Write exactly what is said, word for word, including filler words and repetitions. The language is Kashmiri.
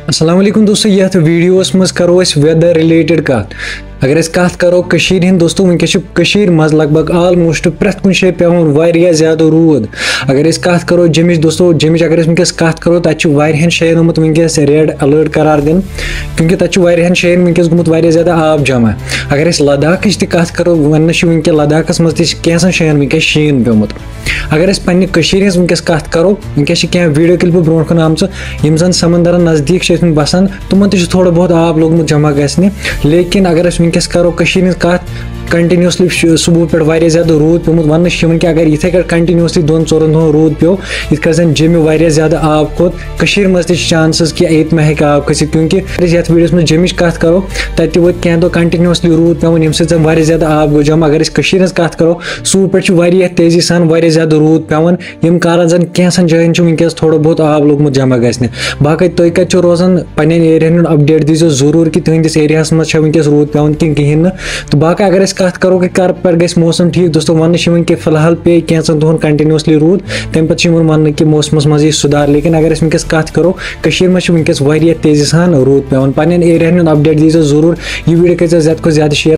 السلام علیکم دوستو، یتھ ویڈیوس منٛز کرو أسۍ weather related کتھ۔ اگر أسۍ کتھ کرو کٔشیٖرِ ہِنٛد دوستو، وٕنکیٚس چھُ کٔشیٖرِ منٛز لگ بگ almost پرٛٮ۪تھ کُنہِ جایہِ پٮ۪وان واریاہ زیادٕ روٗد۔ اگر أسۍ کتھ کرو جیٚمِچ دوستو، جیٚمِچ اگر أسۍ وٕنکیٚس کتھ کرو، تتہِ چھُ واریاہن جایَن آمُت وٕنکیٚس red alert قرار دِنہٕ، کیونکہِ تتہِ چھُ واریاہن جایَن وٕنکیٚس گوٚمُت واریاہ زیادٕ آب جمع۔ اگر أسۍ لداخٕچ تہِ کتھ کرو، وننہٕ چھُ وٕنکیٚس لداخس منٛز تہِ چھِ کینٛژن جایَن وٕنکیٚس شیٖن پیوٚمُت۔ اگر أسۍ پننہِ کٔشیٖرِ ہٕنٛز وٕنکیٚس کتھ کرو، وٕنکیٚس چھِ کینٛہہ ویڈیو کلپہٕ برونٛٹھ کُن آمژٕ، یِم زن سمندرن نزدیٖک چھِ ٲسمٕتۍ بسان، تِمن تہِ چھُ تھوڑا بہت آب لوٚگمُت جمع گژھنہِ۔ لیکن اگر أسۍ وٕنکیٚس کرو کٔشیٖرِ ہٕنٛز کتھ، continuously چھُ صبح پٮ۪ٹھ واریاہ زیادٕ روٗد پیوٚمُت۔ وننہٕ چھُ یِوان کہِ اگر یِتھے کٲٹھۍ continuously دۄن ژورن دۄہن روٗد پیوٚو، یِتھ کٲٹھۍ زن جیٚمہِ واریاہ زیادٕ آب کھوٚت، کٔشیٖرِ منٛز تہِ چھِ chances کہِ ییٚتہِ ما ہیٚکہِ آب کھٔسِتھ، کیونکہ أسۍ یتھ ویڈیوس منٛز جیٚمِچ کتھ کرو، تتہِ تہِ وٲتۍ کینٛہہ دۄہ continuously روٗد پیوٚمُت، ییٚمہِ سۭتۍ زن واریاہ زیادٕ آب گوٚو جمع۔ اگر أسۍ کٔشیٖرِ ہٕنٛز کتھ کرو، صبح پٮ۪ٹھ چھُ واریاہ تیزی سان واریاہ زیادٕ روٗد پیوان، ییٚمہِ کارن زن کینٛژن جاین چھُ وٕنکیٚس تھوڑا بہت آب لوٚگمُت جمع گژھنہِ۔ باقٕے تُہۍ کتہِ چھِو روزان، پننٮ۪ن ایریاہن ہُنٛد update دیٖزیو ضروٗر کہِ تُہنٛدِس ایریاہس منٛز چھا وٕنکیٚس روٗد پیوان کِنہٕ کِہیٖنۍ نہٕ۔ تہٕ باقٕے اگر أسۍ کتھ کرو کہِ کر پٮ۪ٹھ گژھِ موسم ٹھیٖک، دوستو، وننہٕ چھِ یِوان کہِ فی الحال پیٚیہِ کینٛژن دۄہن continuously روٗد، تمہِ پتہٕ چھُ یِوان وننہٕ کہِ موسمس منٛز یی سُدھار۔ لیکن اگر أسۍ وٕنکیٚس کتھ کرو، کٔشیٖرِ منٛز چھُ وٕنکیٚس واریاہ تیزی سان روٗد پیوان۔ پننٮ۪ن ایریاہن ہُنٛد update دیٖزیو ضروٗر، یہِ ویڈیو کٔرۍزیو زیادٕ کھۄتہٕ زیادٕ share۔